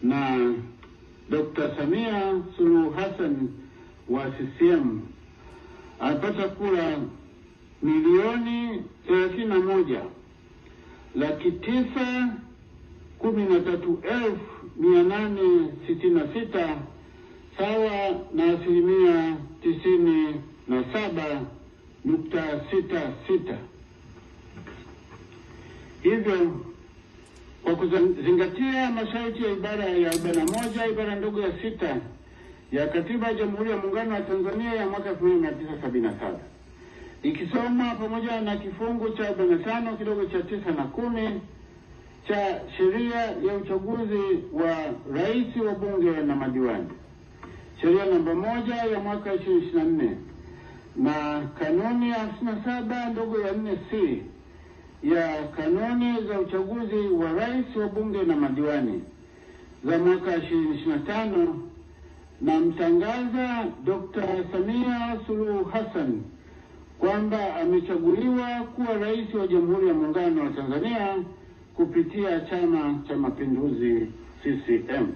na Dr. Samia Suluhu Hassan wa CCM amepata kura milioni 31,913,866 sawa na 97.66%. Hivyo kwa kuzingatia masharti ya ibara ya 41 ibara ndogo ya 6 ya Katiba ya Jamhuri ya Muungano wa Tanzania ya mwaka 1977 ikisoma pamoja na kifungu cha 45 kidogo cha 9 na 10 cha sheria ya uchaguzi wa rais wa bunge na madiwani, sheria namba 1 ya mwaka 2024 na kanuni ya 57 ndogo ya 4C ya kanuni za uchaguzi wa rais wa bunge na madiwani za mwaka 2025, na mtangaza Dr. Samia Suluhu Hassan kwamba amechaguliwa kuwa rais wa Jamhuri ya Muungano wa Tanzania kupitia Chama cha Mapinduzi CCM.